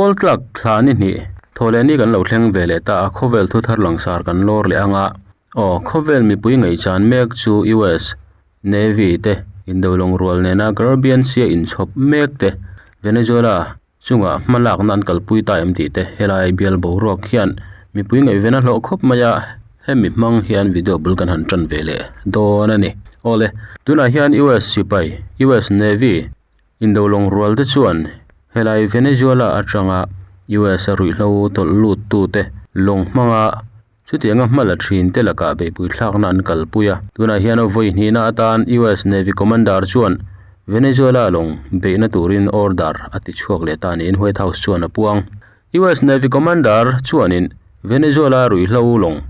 Pawl tlak thla ni hnih thawhleh ni kan lo thleng ve leh ta a, khawvel thu thar langsar kan lawr leh ang a. Aw, khawvel mipui ngaihchan mek chu US Navy te indolawng rual nena Caribbean Sea inchhawp mek te Venezuela chunga hma lakna an kalpui ta em tih te helai bial boruak hian mipui ngaihven a hlawh khawp mai a, hemi hmang hian video bul kan han tan ve leh dawn a ni. Awle, tunah hian US sipai, US Navy, indolawng rual te chuan helai Venezuela atanga US a ruihhlo tawlh lut tute lawng hmanga Chutianga hma la thin te lakah beihpui thlakna an kalpui a. Tunah hian vawi hnihna atan US Navy Commander chuan Venezuela lawng beihna turin order a ti chhuak leh ta niin White House chuan a puang. US Navy Commander chuanin Venezuela ruihhlo lawng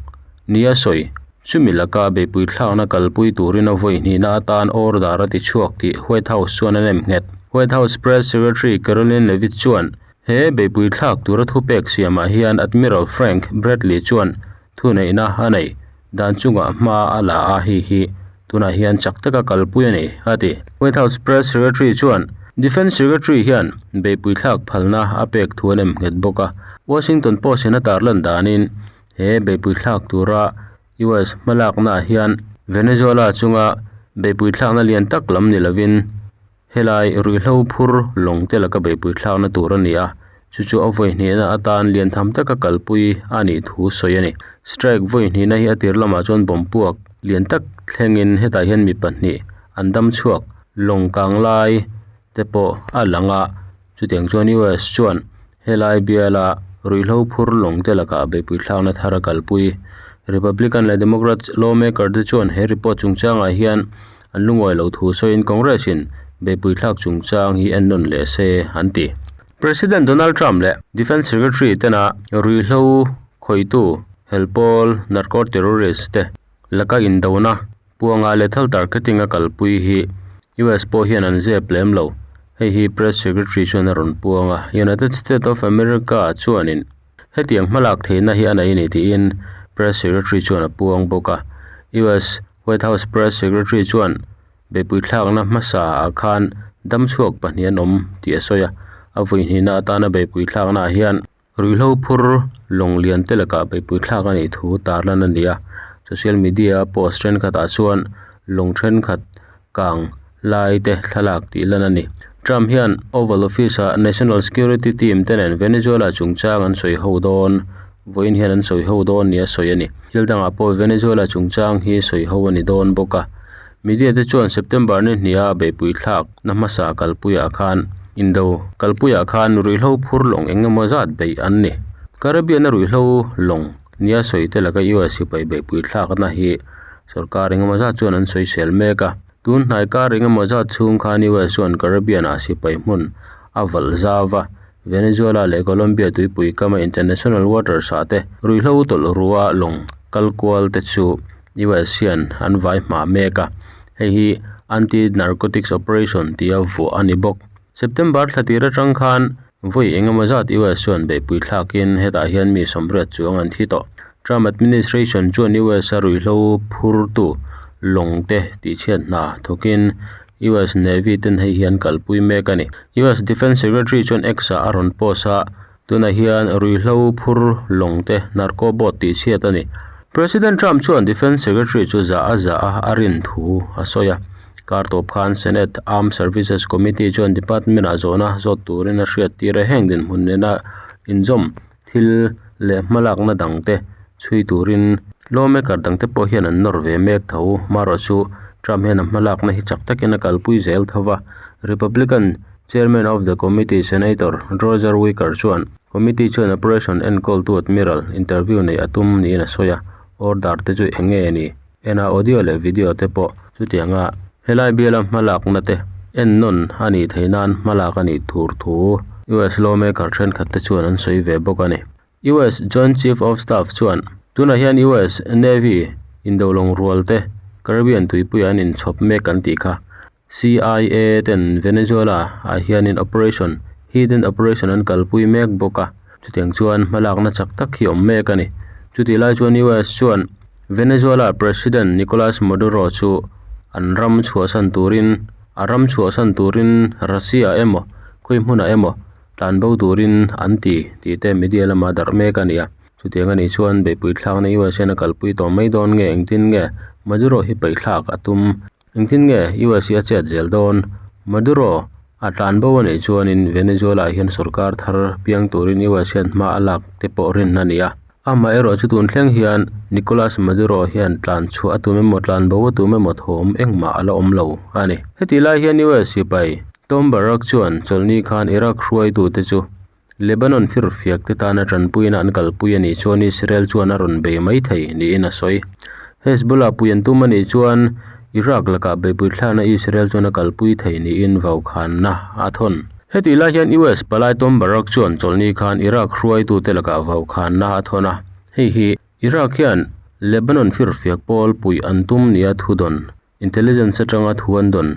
nia sawi chumi laka beihpui thlakna kalpui turin a vawi hnihna atan order a ti chhuak tih White House chuan a nem nghet. White House Press Secretary Karoline Leavitt chuan He beihpui thlak tura thupek siamah hian Admiral Frank Bradley chuan thuneihna a nei dan chungah hma a la a, hei hi tunah hian chak taka kalpui a ni, a ti. White House Press Secretary chuan Defence Secretary hian beihpui thlak phalna a pek thu a nem nghet bawk a. Washington Post-in a tarlan danin he beihpui thlak tura US hmalaknaah hian Venezuela chunga beihpui thlakna lian tak lam ni lovin Helai ruihhlo phur lawng te laka beihpui thlakna tur a ni a, chu chu a vawi hnihna atan lian tham taka kalpui a nih thu sawi a ni. Strike vawi hnihna hi a tir lamah chuan bomb puak lian tak thlengin hetah hian mi pahnih an dam chhuak lawng kang lai te pawh a lang a, chutiang chuan US chuan helai biala ruihhlo phur lawng te lakah beihpui thlakna thar a kalpui. Republican leh Democrats lawmaker te chuan he report chungchangah hian An lungawi lo thu sawiin Congress in beihpui thlak chungchang hi en nawn leh se an ti. President Donald Trump leh Defence Secretary tena ruihhlo khawitu helpawl narco terrorist te laka indona puanga lethal targeting a kalpui hi US pawh hian an zep lem lo. Hei hi Press Secretary chuan a rawn puang a, United States of America chuanin hetiang hmalak theihna hi a nei a ni tiin Press Secretary chuan a puang bawk a. US White House Press Secretary chuan beihpui thlakna hmasa ah khan dam chhuak pahnih an awm tih a sawi a, a vawi hnihna atana beihpui thlakna ah hian ruihhlo phur lawng lian te lakah beihpui thlak a nih thu tarlan a ni a, social media post thenkhat ah chuan lawng thenkhat kang lai te thlalak tih lan a ni. Trump hian Oval Office ah National Security Team te nen Venezuela chungchang an sawi ho dawn. Vawiin hian an sawi ho dawn nia sawi a ni. Thil dangah pawh Venezuela chungchang hi sawi ho a ni dawn bawk a. Media te chuan September ni hniha beihpui thlak na hmasa kalpuiah khan indo kalpuiah khan ruihhlo phur lawng eng emaw zat beih an ni. Caribbean a ruihhlo lawng nia sawi te laka US sipai beihpui thlakna hi sorkar eng emaw zat chuan an sawi sel mek a. Tun hnai kar eng emaw zat chhung khan US chuan Caribbean ah sipai hmun a valh zau va. Venezuela leh Colombia tuipui kama international waters ah te ruihhlo tawlh rua lawng kal kual te chu US hian an vai hma mek a, hei hi anti-narcotics operation tia vuah a ni bawk. September thla tir atang khan vawi engemaw zat US chuan beihpui thlakin hetah hian mi sawmriat chuang an thi tawh. Trump administration chuan US a ruihhlo phurtu lawng te tihchhiat hna thawkin US Navy ten hei hi an kalpui mek a ni. US Defence Secretary chuan X ah a rawn post a, tunah hian ruihhlo phur lawng te narco boat tih chhiat a ni. President Trump chuan Defence Secretary chu zah a zah a a rin thu a sawi a. Kar tawp khan Senate Armed Services Committee chuan department ah zawhna zawt turin a hriat tir a, heng dinhmun nena inzawm thil leh hmalakna dang te chhui turin lawmaker dang te pawh hian an nawr ve mek tho. Marawh chu Trump hian a hmalakna hi chak takin a kalpui zel tho va. Republican Chairman of the Committee Senator Roger Wicker chuan Committee chuan operation enkawltu Admiral interview neih a tum niin a sawi a, order te chu eng nge ni? Ena audio leh video te pawh chutianga helai biala hmalakna te ennawn a nih theih nan hmalak a nih tur thu US lawmaker thenkhat te chuan an sawi ve bawk a ni. US Joint Chief of Staff chuan tunah hian US Navy indolawng rual te Caribbean tuipuiah an inchhawp mek an tih kha. CIA ten Venezuela ah hianin operation Hidden Operation an kalpui mek bawk a, chutiang chuan hmalakna chak tak hi awm mek a ni. Chutih lai chuan US chuan Venezuela President Nicolas Maduro chu an ram chhuahsan turin a ram chhuahsan turin Russia emaw khawi hmunah emaw. Tlanbo turin an ti tih te media lama darh mek a ni a. Chutiang a nih chuan beihpui thlakna US hian a kalpui tawh mai dawn nge engtin nge Maduro hi peihthlak a tum? Engtin nge US hi a chet zel dawn? Maduro a tlanbo a nih chuanin Venezuela ah hian sorkar thar piang turin US hian hma a lak te pawh rin a ni a. Amaherawh chu tun thleng hian Nicolas Maduro hian tlan chhuah a tum emaw tlanbo a tum emaw thawm engmah a la awm lo a ni. Hetih lai hian US sipai Tom Barrack chuan chawlhni khan Iraq hruaitute chu Lebanon firfiak te tana tanpuina an kalpui a nih chuan Israel chuan a rawn bei mai thei niin a sawi. Hezbollah pui an tum a nih chuan Iraq lakah beihpui thlakna Israel chuan a kalpui thei niin vaukhanna a thawn. Hetih lai hian US palai Tom Barrack chuan chawlhni khan Iraq hruaitute lakah vaukhanna a thawn a, hei hi Iraq hian Lebanon firfiak pawl puih an tum nia thu dawn Intelligence atanga thu an dawn.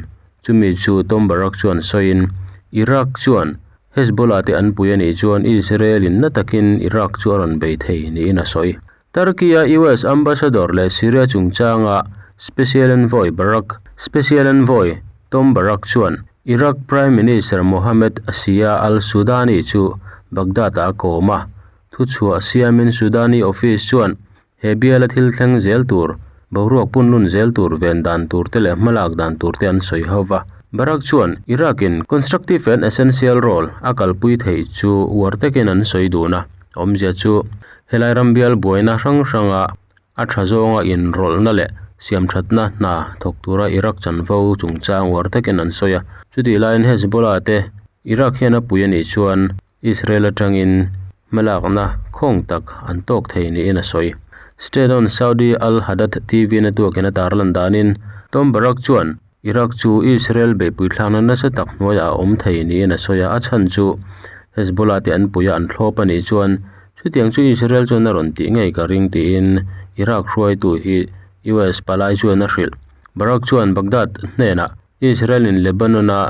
Chumi chu Tom Barrack chuan sawiin, Iraq chuan Hezbollah te an pui a nih chuan Israel in na takin Iraq chu a rawn bei thei niin a sawi. Turkey-a US Ambassador leh Syria chungchanga Special Envoy Barrack Special Envoy Tom Barrack chuan Iraq Prime Minister Mohammed Shia al-Sudani chu Baghdad-ah a kawm a. Thuchhuah siamin Sudani office chuan He biala thil thleng zel tur, boruak punlun zel tur ven dan tur te leh hmalak dan tur te an sawi ho va. Barak chuan Iraq in constructive and essential role a kalpui theih chu uar takin an sawi dun a, awmzia chu helai ram bial buaina hrang hranga a tha zawnga inrawlhna leh siamthatna hna thawk tura Iraq chanvo chungchang uar takin an sawi a. Chutih laiin Hezbollah te Iraq hian a pui a nih chuan Israel atangin hmalakna khawng tak an tawk thei niin a sawi. State-owned Saudi Al Hadath TV network-in a tarlan danin Tom Barrack chuan Iraq chu Israel beihpui thlakna nasa tak hnuaiah a awm thei niin a sawi a, a chhan chu Hezbollah te an puia an thlawp a nih chuan chutiang chu Israel chuan a rawn tih ngei ka ring tiin Iraq hruaitu hi US palai chuan a hrilh. Barrack chuan Baghdad hnenah Israel-in Lebanon-a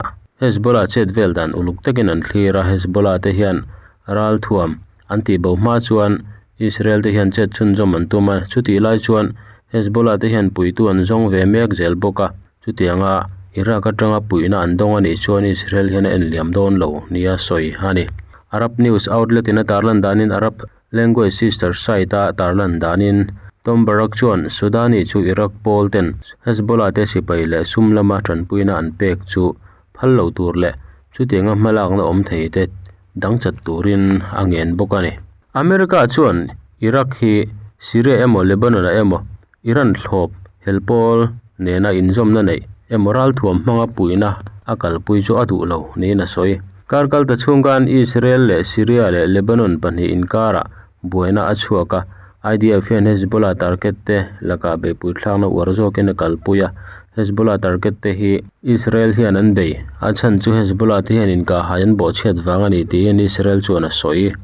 Hezbollah chet vel dan uluk takin an thlir a, Hezbollah te hian ralthuam an tih bo hma chuan Israel te hian chet chhunzawm an tum a, chutih lai chuan Hezbollah te hian puitu an zawng ve mek zel bawk a, chutianga Iraq atanga puihna an dawng a nih chuan Israel hian a enliam dawn lo nia sawi a ni. Arab news outlet-in a tarlan danin Arab Language Sister site-a tarlan danin Tom Barrack chuan Sudani chu Iraq pawl ten Hezbollah te sipai leh sum lama tanpuina an pek chu phal lo tur leh chutianga hmalakna awm thei te dang chat turin a ngen bawk a ni. America chuan Iraq hi Syria emaw Lebanon-ah emaw Iran thlawp hel pawl nena inzawmna neih emaw ralthuam hmanga puihna a kalpui chu a duh lo niin a sawi. Kar kalta chhung khan Israel leh Syria leh Lebanon pahnih inkarah buaina a chhuak a, IDF hian Hezbollah target te lakah beihpui thlakna uar zawkin a kalpui a, Hezbollah target te hi Israel hian an bei, a chhan chu Hezbollah te hian inkahhai an bawhchhiat vang a ni tiin Israel chuan a sawi.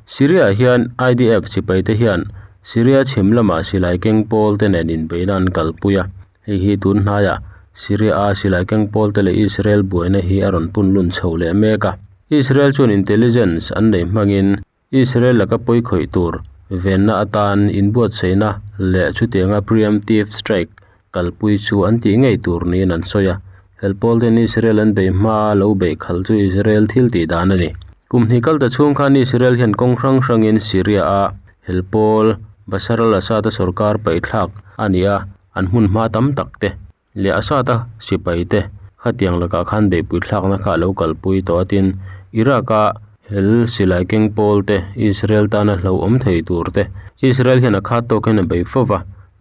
Syria hian IDF sipaite hian Syria chhim lamah silai keng pawl te nen inbeihna an kalpui a, hei hi tun hnaiah Syria-a silai keng pawl te leh Israel buaina hi a rawn pun lun chho leh mek a. Israel chuan intelligence an neih hmangin Israel laka pawi khawih tur venna atan inbuatsaihna leh chutianga preemptive strike kalpui chu an tih ngei tur niin an sawi a, hel pawl ten Israel an beih hmaa lo beih khalh chu Israel thil tih dan a ni. Kum hnih kalta chhung khan Israel hian kawng hrang hrangin Syria-a hel pawl Bashar al-Assad-a sorkar paihthlak a ni a, an hmun hma tam tak te leh Assad-a sipai te khatiang lakah khan beihpui thlakna kha a lo kalpui tawh a tin, Iraq-a hel silai keng pawl te, Israel tana hlauhawm thei tur te, Israel hian a khat tawkin a bei fo va,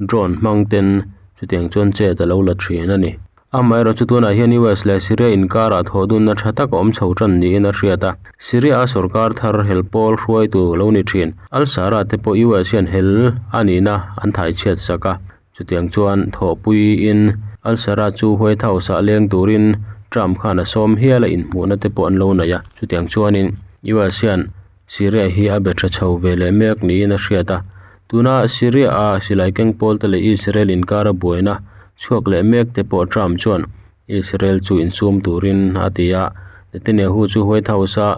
drone hmang ten chutiang chuan chet a lo la thin a ni. Amaherawh chu tunah hian US leh Syria inkarah thawhdunna tha tak a awm chho tan niin a hriat a, Syria-a sorkar thar hel pawl hruaitu lo ni thin Al-Shara te pawh US hian hel a nihna an thaichhiat sak a, Chutiang chuan thawhpuiin Al-Shara chu White House-ah leng turin Trump khan a sawm hial a inhmuhna te pawh an lo nei a. Chutiang chuanin US hian Syria hi a be tha chho ve leh mek niin a hriat a. Tuna Syria-a silai keng pawl te leh Israel inkara buaina chhuak leh mek te pawh Trump chuan Israel chu insum turin a ti a. Netanyahu chu White House-a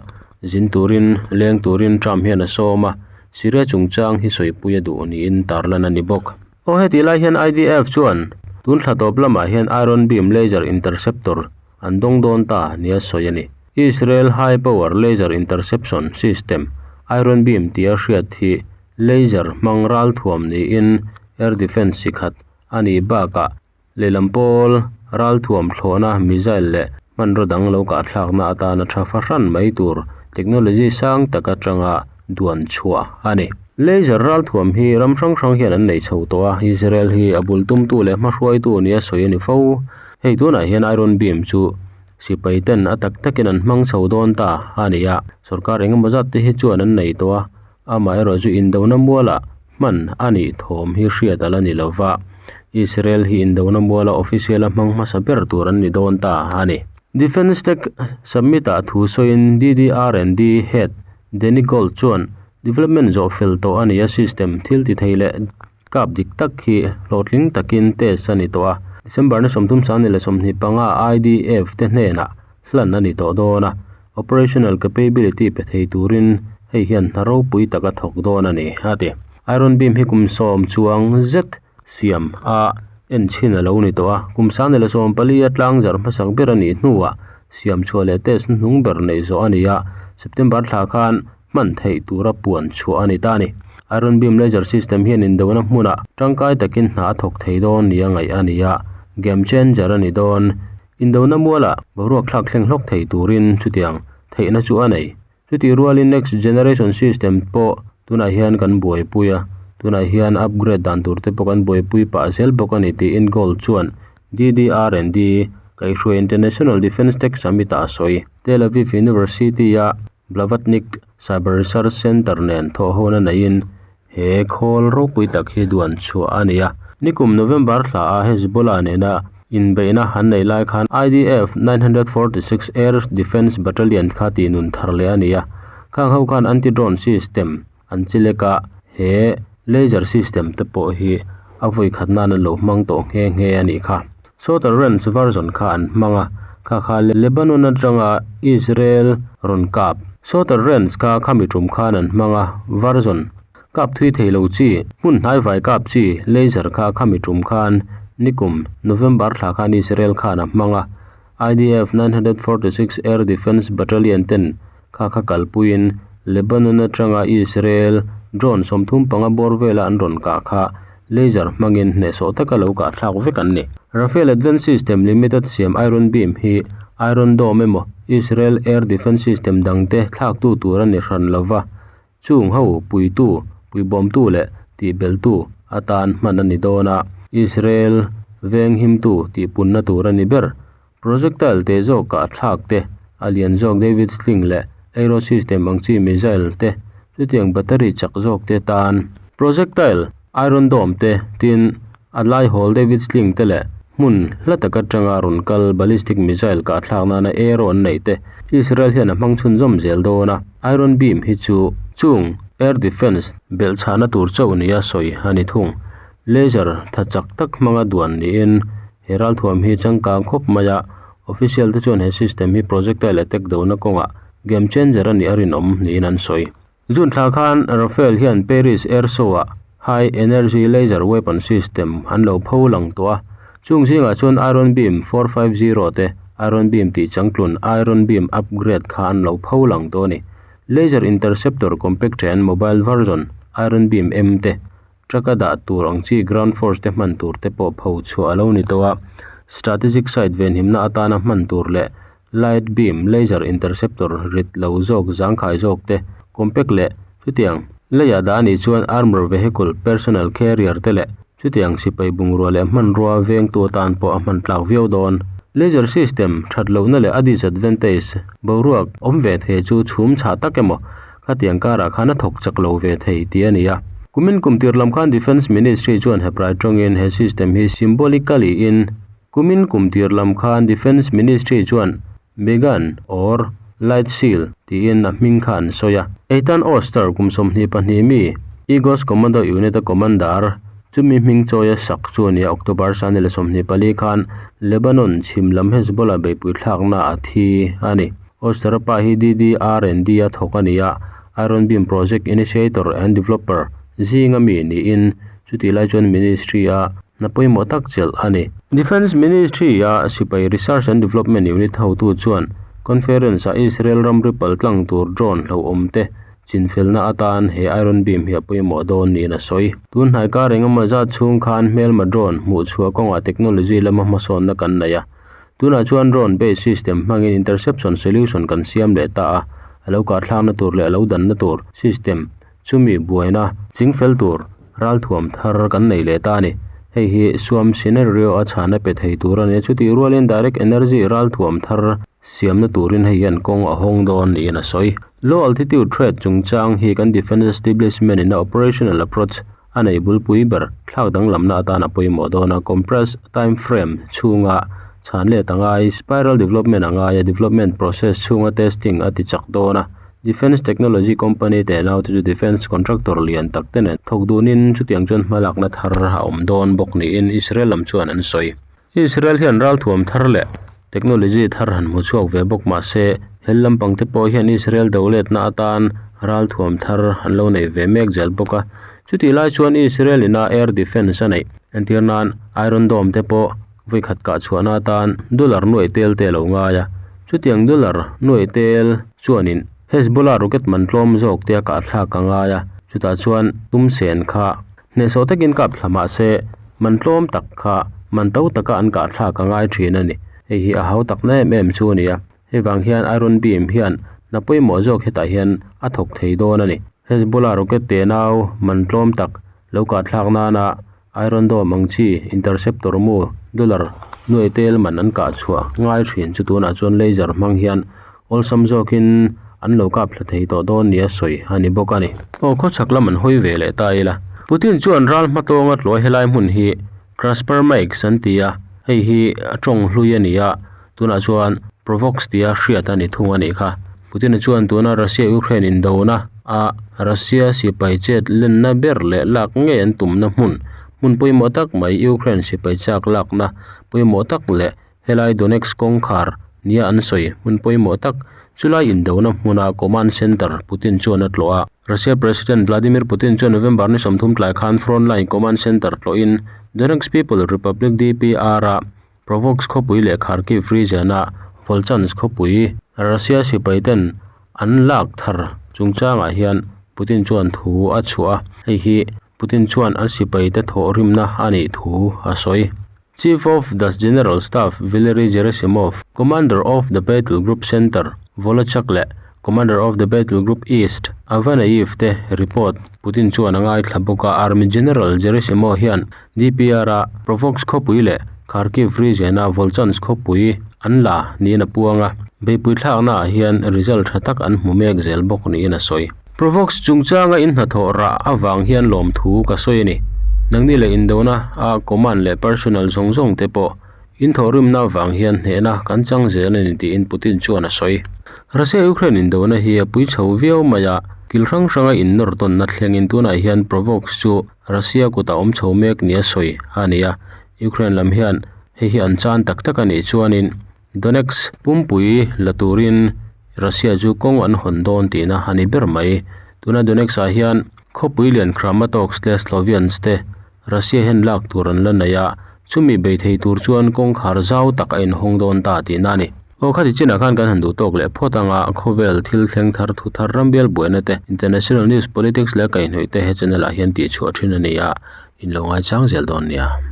zin turin leng turin Trump hian a sawm a. Syria chungchang hi sawipui a duh niin tarlan a ni bawk. Aw hetih lai hian IDF chuan tun thla tawp lamah hian Iron Beam laser interceptor an dawng dawn ta nia sawi a ni. Israel High Power Laser Interception System, Iron Beam tia hriat hi laser hmang ralthuam niin air defence chi khat a nih bakah lehlam pawl ralthuam thlawhna missile leh hmanraw dang lo kahthlakna atana tha fahran mai tur technology sang tak atanga duan chhuah a ni. Laser ralthuam hi ram hrang hrang hian an nei chho tawh a, Israel hi a bul tumtu leh hmahruaitu nia sawi a ni fo. Hei tunah hian Iron Beam chu Sipai ten a tak takin an hmang chho dawn ta a ni a, sorkar engemaw zat te hi chuan an nei tawh a, amaherawh chu indona mualah hman a nih thawm hi hriat a la ni lo va, Israel hi indona muala official a hmang hmasa ber tur an ni dawn ta a ni. Defence Tech Summit ah thu sawiin DDR&D head Danny Gold chuan development zawh fel tawh a ni a, system thil ti thei leh Kap dik tak hi hlawhtling takin test a ni tawh a, December ni 30 25 IDF te hnenah hlan a ni tawh dawn a, operational capability pe thei turin hei hian hna ropui tak a thawk dawn a ni, a ti. Iron Beam hi kum sawm chuang zet siam a en chhin a lo ni tawh a, kum 2014 a tlangzar hmasak ber a nih hnuah siam chhuah leh test hnuhnung ber neih zawh a ni a, September thla khan hman theih tura puan chhuah a ni ta a ni. Iron Beam Laser System hian indona hmunah tangkai takin hna a thawk thei dawn nia ngaih a ni a, game changer a ni dawn. Indona mualah boruak thlak thleng hlawk thei turin chutiang theihna chu a nei. Chutih rualin Next Generation System pawh tunah hian kan buaipui a, tunah hian upgrade dan tur te pawh kan buaipui pah zel bawk a ni tiin Gold chuan DDR&D kaihhruai International Defence Tech Summit-ah a sawi. Tel Aviv University-a Blavatnik Cyber Research Center nen thawhhawna neiin he khawl ropui tak hi duan chhuah a ni a. Nikum November thla a Hezbollah nena inbeihna an neih lai khan IDF 946 Air Defence Battalion kha tihnun thar leh a ni a. Khang ho khan anti-drone system an chilek a, he laser system te pawh hi a vawi khat nan an lo hmang tawh nghe nghe a nih kha. Shorter range version kha an hmang a, kha kha Lebanon atanga Israel rawn kap. Shorter range kha khami tum khan an hmang a, version kap thui thei lo chi, hmun hnai vai kap chi laser kha khami tum khan nikum November thla khan Israel khan a hmang a, IDF 946 Air Defence Battalion ten Kha kha kalpuiin Lebanon atanga Israel drone 35 bawr vela an rawn kah kha laser hmangin hnehsawh taka lo kah thlak vek an ni. Rafael Advanced System Limited siam Iron Beam hi Iron Dome emaw Israel Air Defence System dangte thlaktu tur a ni hran lova, Chung ho puitu, puibawmtu leh tihbeltu atan hman a ni dawn a, Israel venghimtu tihpunna tur a ni ber. Projectile teh zawk kah thlak te, a lian zawk David Sling leh Aero system ang chi missile te, chutiang battery chak zawk te tan. Projectile, Iron Dome te, tin, A laihawl David Sling te leh hmun hla tak atanga rawn kal ballistic missile kah thlak nana Aero an neih te Israel hian a hmang chhunzawm zel dawn a, Iron Beam hi chu chung air defence belhchhahna tur chauh nia sawi a ni thung. Laser tha chak tak hmanga duan niin he ralthuam hi changkang khawp mai a, official te chuan he system hi projectile attack dona kawngah game changer a nih a rinawm niin an sawi. June thla khan Rafale hian Paris Air Show-ah High Energy Laser Weapon System an lo pho lang tawh a, chung zingah chuan Iron Beam 450 te, Iron Beam tih changtlun Iron Beam upgrade kha an lo pho lang tawh a ni. Laser Interceptor Compact and Mobile version Iron Beam M te, Truck a dah tur ang chi ground force te hman tur te pawh pho chhuah a lo ni tawh a, strategic site venhimna atana hman tur leh Light beam laser interceptor rit lo zawk zangkhai zawk te, compact leh chutiang leiah dah a nih chuan armour vehicle, personnel carrier te leh chutiang sipai bungrua leh hmanrua vengtu atan pawh a hman tlak viau dawn. Laser system that lohna leh a disadvantage boruak awm ve thei chu chhum chhah tak emaw khatiang karah khan a thawk chak lo ve thei tih a ni a. Kumin kum tir lam khan Defence Ministry chuan heprai tawngin he system hi symbolically in Kumin kum tir lam khan Defence Ministry chuan Megan or Light Shield tiin a hming kha an sawi a. Eitan Oster kum 22 mi Eagles Commando Unit-a commander chumi hming chawia sak chu a ni a, October 24 khan Lebanon chhim lam Hezbollah beihpui thlakna a thi a ni. Oster-a pa hi DDR&D a thawk a ni a, Iron Beam Project Initiator and Developer zinga mi niin chutih lai chuan Ministry-a Hna pawimawh tak chelh a ni. Defence Ministry-a sipai Research and Development Unit hotu chuan Conference-ah Israel ramri paltlang tur drone hlauhawm te chinfelna atan he Iron Beam hi a pawimawh dawn niin a sawi. Tun hnai kar engemaw zat chhung khan hmelma drone hmuhchhuah kawngah technology lama hmasawnna kan nei a. Tunah chuan drone based system hmangin interception solution kan siam leh ta a, a lo kahthlakna tur leh a lo danna tur system chumi buaina chingfel tur ralthuam thar kan nei leh ta a ni. Hei hi suam scenario a chhana pe thei tur a ni a, chutih rualin direct energy ralthuam thar siamna turin hei hian kawng a hawng dawn niin a sawi. Low altitude threat chungchang hi kan defence establishment in a operational approach a nei bulpui ber thlak danglamna atan a pawimawh dawn a, compressed time frame chhunga chhan let a ngai, spiral development a ngai a, development process chhunga testing a ti chak dawn a, defence technology company teh naute chu defence contractor lian tak te nen thawk dunin chutiang chuan hmalakna thar a awm dawn bawk niin Israel lam chuan an sawi. Israel hian ralthuam thar leh technology thar han hmu chhuak ve bawk mah se hel lampang te pawh hian Israel do letna atan ralthuam thar an lo nei ve mek zel bawk a. Chutih lai chuan Israel ina air defence a neih entir nan Iron Dome te pawh vawi khat kah chhuahna atan dollar nuaih tel te a lo ngai a. Chutiang dollar nuaih tel chuanin Hezbollah rocket man tlawm zawk te a kahthlak a ngai a, chutah chuan tumsen kha Hnehsawh takin kap thla mah se, man tlawm tak kha man to taka an kah thlak a ngai thin a ni. Hei hi a hau takna em em chu a ni a, hei vang hian Iron Beam hian hna pawimawh zawk hetah hian a thawk thei dawn a ni. Hezbollah rocket te nau man tlawm tak lo kah thlak nana Iron Dome ang chi interceptor mu dollar nuai tel man an kah chhuah ngai thin chu tunah chuan laser hmang hian Awlsam zawkin an lo kap hla thei tawh dawn nia sawi a ni bawk a ni. Aw khawchhak lam an hawi ve leh ta ila. Putin chuan ral hmatawnga tluai helai hmun hi Kraspermaiks an ti a, hei hi a tawng hlui a ni a, tunah chuan Provox tia hriat a ni thung a nih kha. Putin-a chuan tuna Russia-Ukraine indona a Russia sipai chet lenna ber leh lak ngei an tumna hmun, hmun pawimawh tak mai Ukraine sipai chak lakna pawimawh tak leh Helai Donetsk kawngkhar nia an sawi hmun pawimawh tak chulai indona hmuna command center Putin chuan a tlawh a. Russia President Vladimir Putin chuan November ni 30 tlai khan front line command center tlawhin Donetsk People Republic DPR-a Provox khawpui leh Kharkiv region-a Volchansk khawpui Russia sipaiten an lak thar chungchangah hian Putin chuan thu a chhuah a, hei hi Putin chuan an sipaite thawhrimna a nih thu a sawi. Chief of the General Staff Valery Gerasimov, Commander of the Battle Group Center Volochak leh Commander of the Battle Group East Avaneyev te report Putin chuan a ngaithla bawk a. Army General Gerasimov hian DPR-a Provox khawpui leh Kharkiv region-a Volchansk khawpui an la niin a puang a, beihpui thlaknaah hian result tha tak an hmu mek zel bawk niin a sawi. Provox chungchanga in hnathawh rah avang hian lawmthu ka sawi a ni. Nangni leh indona a command leh personnel zawng zawng te pawh in thawhrimna avang hian hnehna kan chang zel a ni tiin Putin chuan a sawi. Russia-Ukraine indona hi a pui chho viau mai a, kil hrang hranga innawr tawnna thlengin tunah hian Provox chu Russia kutah awm chho mek nia sawi a ni a, Ukraine lam hian hei hi an chan tak tak a nih chuanin Donetsk pumpui la turin Russia chu kawng an hawn dawn tihna a ni ber mai. Tuna Donetsk-ah hian khawpui lian Kramatorsk leh Sloviansk te Russia hian lak tur an la nei a, chumi bei thei tur chuan kawngkhar zau tak a inhawng dawn ta tihna a ni. Aw khati chinah khan kan han duh tawk leh phawt anga khawvel thil thleng thar thu thar rambial buaina te, international news, politics leh kaihhnawih te he channel ah hian tihchhuah thin a ni a, in lo ngaichang zel dawn nia.